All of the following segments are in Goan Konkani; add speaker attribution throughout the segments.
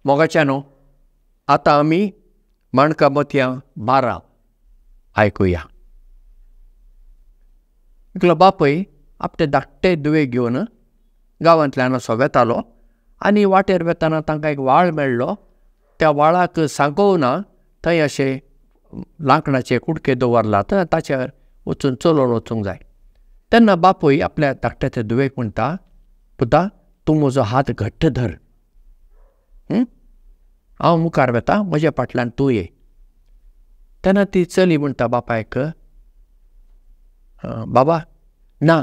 Speaker 1: मोगाच्यानो, आतां आमी माणका मोतयां 12 आयकुया. एकलो बापूय आपले धाकटे दुवे घेवन गांवांतल्यान असो वेतालो आनी वाटेर वेताना तांकां एक व्हाळ मेळ्ळो. त्या व्हाळाक सांकोवना थंय अशे लांकडाचे कुडके दवरलात, ताचेर वचून चलोवन वचूंक जाय. तेन्ना बापूय आपल्या धाकट्याच्या धुवेक म्हणटा, पुता तूं म्हजो हात घट्ट धर, हांव मुखार वेता, म्हज्या फाटल्यान तूं ये. तेन्ना ती चली म्हणटा बापायक, बाबा ना,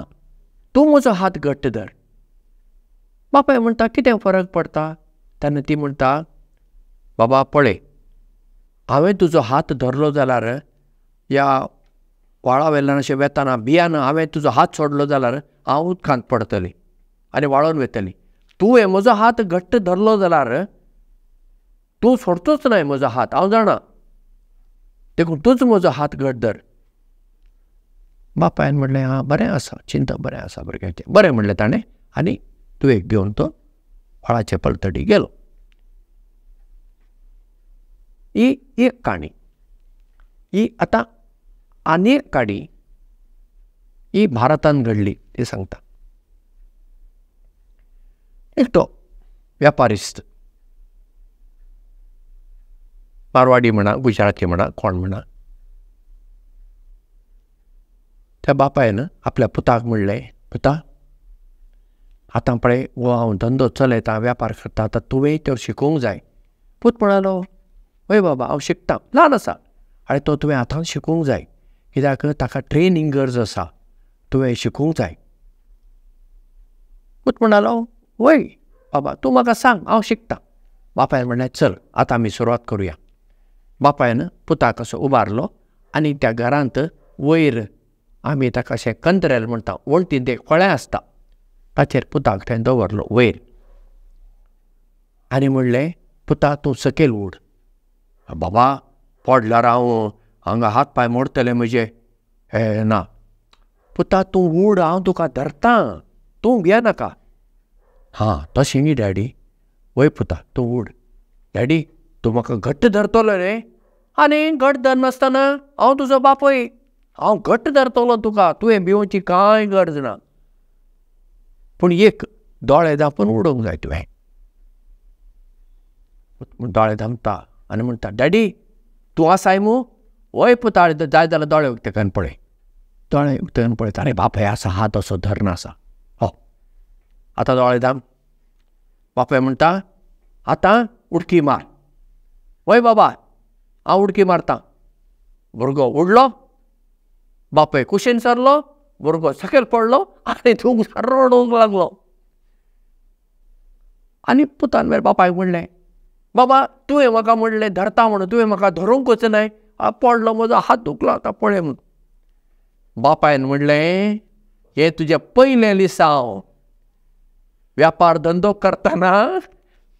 Speaker 1: तूं म्हजो हात घट्ट धर. बापाय म्हणटा, कितें फरक पडटा? तेन्ना ती म्हणटा, बाबा पळय, हांवें तुजो हात धरलो जाल्यार ह्या व्हाळा वेल्यान अशें वेताना भियान हांवें तुजो हात सोडलो जाल्यार हांव उदकांत पडटली आनी व्हाळोन वेतली. तुवें म्हजो हात घट्ट धरलो जाल्यार तूं सोडचोच नाय म्हजो हात, हांव जाणा, देखून तूंच म्हजो हात घट धर. बापायन म्हणलें, आं बरें आसा, चिंतप बरें आसा भुरग्याचें. बरें म्हणलें ताणें आनी तुवें घेवन तो व्हाळाचे पलतडी गेलो. ही एक काणी. ही आतां आनी एक काणी ही भारतान घडली ती सांगता. एकटो व्यापारिस्त, मारवाडी म्हणा, गुजराती म्हणा, कोण म्हणा, त्या बापायन आपल्या पुताक म्हणलें, पुता आतां पळय हो हांव धंदो चलयता, व्यापार करता, आतां तुवेंय त्यो शिकूंक जाय. पूत म्हणालो, हय बाबा हांव शिकता, ल्हान आसा. आनी तो तुवें आतां शिकूंक जाय, कित्याक ताका ट्रेनींग गरज आसा, तुवें शिकूंक जाय. पूत म्हणालो, वय बाबा तूं म्हाका सांग, हांव शिकता. बापायन म्हणलें, चल आतां आमी सुरवात करुया. बापायन पुताक असो उबारलो आनी त्या घरांत वयर आमी ताका अशें कंत्रेल म्हणटा, वण्टीन तें खोळें आसता, ताचेर पुताक थंय दवरलो वयर आनी म्हणलें, पुता तूं सकयल उड. बाबा पडल्यार हांव हांगा हात पांय मोडटले म्हजे. हे ना पुता, तूं उड, हांव तुका धरता, तूं भियेनाका. हां तशें न्ही डॅडी. वय पुता तूं उड. डॅडी तूं म्हाका घट्ट धरतलो रे? आनी घट्ट धरनासतना हांव तुजो बापूय, हांव घट्ट धरतलो तुका, तुवें भिवची कांय गरज ना. पूण एक दोळे धांपून उडोवंक जाय तुवें. दोळे धांपता आनी म्हणटा, डॅडी तूं आसाय मू? वय पुता, जाय जाल्यार दोळे उक्ते करून पळय. दोळे उक्ते करून पळयता, आरे बापाय आसा, हात असो धरना आसा. हो आतां दोळे धांप. बापाय म्हणटा, आतां उडकी मार. वय बाबा हांव उडकी मारता. भुरगो उडलो, बापाय कुशीन सरलो, भुरगो सकयल पडलो आनी तूं रडूंक लागलो. आनी पुतान मागीर बापायक म्हणलें, बाबा तुवें म्हाका म्हणलें धरता म्हणून, तुवें म्हाका धरूंकच नाय, पडलो म्हजो हात दुखलो, आतां पळय म्हणून. बापायन म्हणलें, हें तुजें पयलें लिसांव, व्यापार धंदो करतना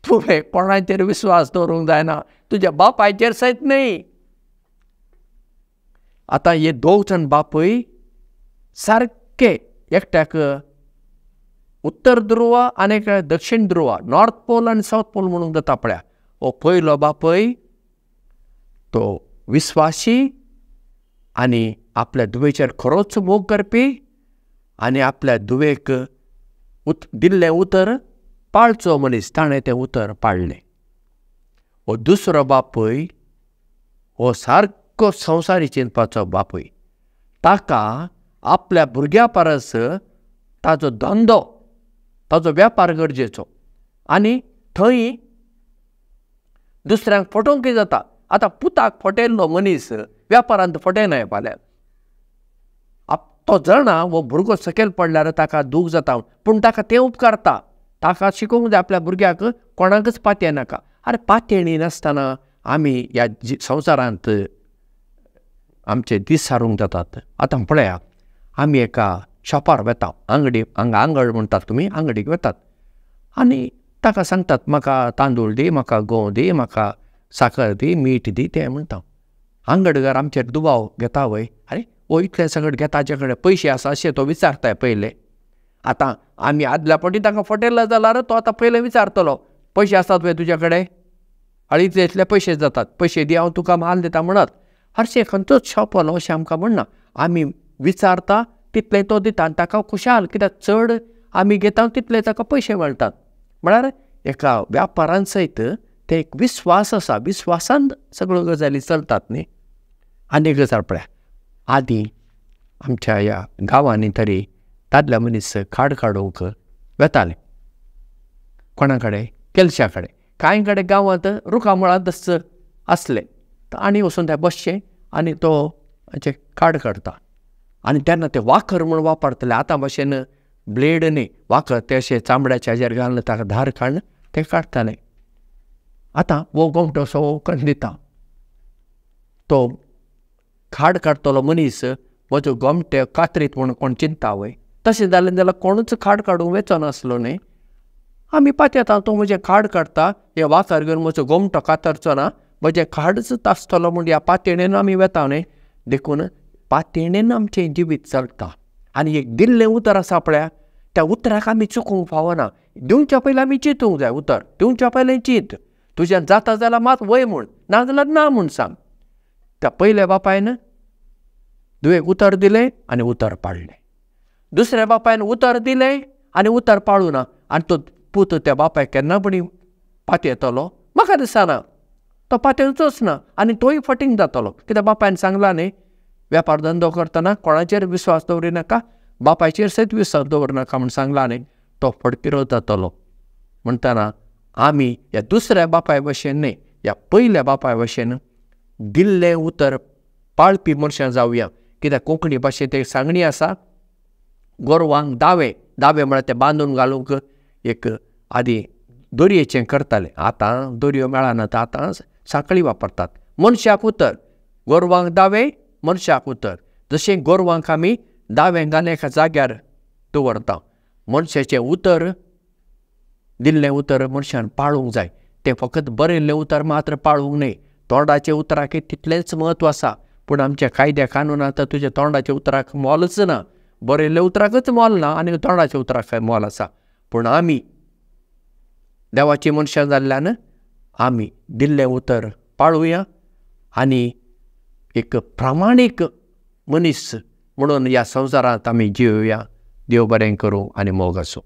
Speaker 1: तुवें कोणाचेर विस्वास दवरूंक जायना, तुज्या बापायचेर सयत न्हय. आतां हे दोग जाण बापूय सारके, एकट्याक उत्तर ध्रुव आनी एक दक्षिण ध्रुव, नॉर्थ पोल आनी सावथ पोल म्हणूंक जाता पळया. हो पयलो बापूय तो विस्वाशी आनी आपल्या धुवेचेर खरोच मोग करपी आनी आपल्या धुवेक दिल्लें उतर पाळचो मनीस, ताणें तें उतर पाळ्ळें. हो दुसरो बापूय हो सारको संवसारी चिंतपाचो बापूय, ताका आपल्या भुरग्या परस ताजो धंदो, ताजो व्यापार गरजेचो आनी थंय दुसऱ्यांक फटोवंकय जाता. आतां पुताक फटयल्लो मनीस व्यापारांत फटयना फाल्यां. तो जाणा हो भुरगो सकयल पडल्यार ताका दूख जाता, पूण ताका तें उपकारता, ताका शिकोवंक जाय आपल्या भुरग्याक कोणाकच पातये नाका. आरे पातयेणी नासतना आमी ह्या संवसारांत आमचे दीस सारूंक जातात. आतां पळया, आमी एका शॉपार वेता, आंगडी, हांगा आंगड म्हणटात तुमी, आंगडीक वेतात आनी ताका सांगतात, म्हाका तांदूळ दी, म्हाका गंव दी, म्हाका साकर दी, मीठ दी, तें म्हणटा. आंगडकार आमचेर दुबाव घेता वय, आरे हो इतलें सगळें घेता, ताचे कडेन पयशे आसा अशें तो विचारताय पयलें. आतां आमी आदल्या फावटी ताका फटयलो जाल्यार तो आतां पयलें विचारतलो, पयशे आसात वय तुज्या कडेन? अळीच इतले पयशे जातात, पयशे दी हांव तुका म्हाल दिता म्हणत. हरशें खंयचोच शॉपवालो अशें आमकां म्हणना, आमी विचारता तितलें तो दिता आनी ताका खुशाल, कित्याक चड आमी घेता तितले ताका पयशे मेळटात. म्हळ्यार एका व्यापारान सयत ते एक विस्वास आसा, विस्वासान सगळ्यो गजाली चलतात न्ही. आनी एक गजाल पळया, आदीं आमच्या ह्या गांवांनी तरी दादल्या मनीस खाड काडूंक वेताले, कोणा कडेन, केलशा कडेन. कांय कडेन गांवांत रुखा मुळांत आसले आनी वचून थंय बसचें आनी तो हाचें खाड काडटा. आनी तेन्ना ते वाकर म्हूण वापरतले, आतां भशेन ब्लेड न्ही, वाकर ते अशें चामड्याच्या हाजेर घालून ताका धार काडून ते काडटाले. आतां हो गोमटो असो कन्न दिता, तो खाड काडटलो मनीस म्हजो गोमटे कातरीत म्हूण कोण चिंता वय. तशें जालें जाल्यार कोणूच खाड काडूंक वेचो नासलो न्ही. आमी पातयेता तो म्हजें खाड काडटा, हे वाकर घेवन म्हजो गोमटो कातरचो ना, म्हजें खाडच तासतलो म्हूण ह्या पातयेणेन आमी वेता न्ही. देखून पातयेणेन आमचें जिवीत चलता. आनी एक दिल्लें उतर आसा पळया, त्या उतराक आमी चुकूंक फावना. दिवच्या पयलीं आमी चिंतूंक जाय, उतर दिवच्या पयलीं चिंत, तुज्यान जाता जाल्यार मात वय म्हूण, ना जाल्यार ना म्हूण सांग. त्या पयल्या बापायन धुवेक उतर दिलें आनी उतर पाळ्ळें, दुसऱ्या बापायन उतर दिलें आनी उतर पाळूं ना, आनी तो पूत त्या बापायक केन्ना पणी पातयेतलो म्हाका दिसना, तो पातयेवचोच ना आनी तोय फटींग जातलो. कित्याक बापायन सांगलां न्ही, वेपार धंदो करतना कोणाचेर विस्वास दवरिनाका, बापायचेर सयत विस्वास दवरिनाका म्हूण सांगलां न्ही, तो फटकिरो जातलो. म्हणटना आमी ह्या दुसऱ्या बापाय भशेन न्ही, ह्या पयल्या बापाय भशेन दिल्लें उतर पाळपी मनशां जावया. कित्याक कोंकणी भाशेंत एक सांगणी आसा, गोरवांक दावे, दावे म्हळ्यार ते बांदून घालूंक एक आदीं दोरयेचें करताले, आतां दोरयो मेळना, आतां सांखळी वापरतात. मनशाक उतर, गोरवांक दावे, मनशाक उतर. जशें गोरवांक आमी दावें घालून एका जाग्यार दवरता, मनशाचें उतर, दिल्लें उतर मनशान पाळूंक जाय. तें फकत बरयल्लें उतर मात्र पाळूंक न्हय, तोंडाच्या उतराक तितलेंच म्हत्व आसा. पूण आमच्या कायद्या कानूनांत तुज्या तोंडाच्या उतराक मोलच ना, बरयल्ल्या उतराकच मोल ना आनी तोंडाच्या उतराक मोल आसा. पूण आमी देवाची मनशां जाल्ल्यान आमी दिल्लें उतर पाळुया आनी एक प्रामाणीक मनीस म्हणून ह्या संवसारांत आमी जिवया. देव बरें करूं आनी मोग आसूं.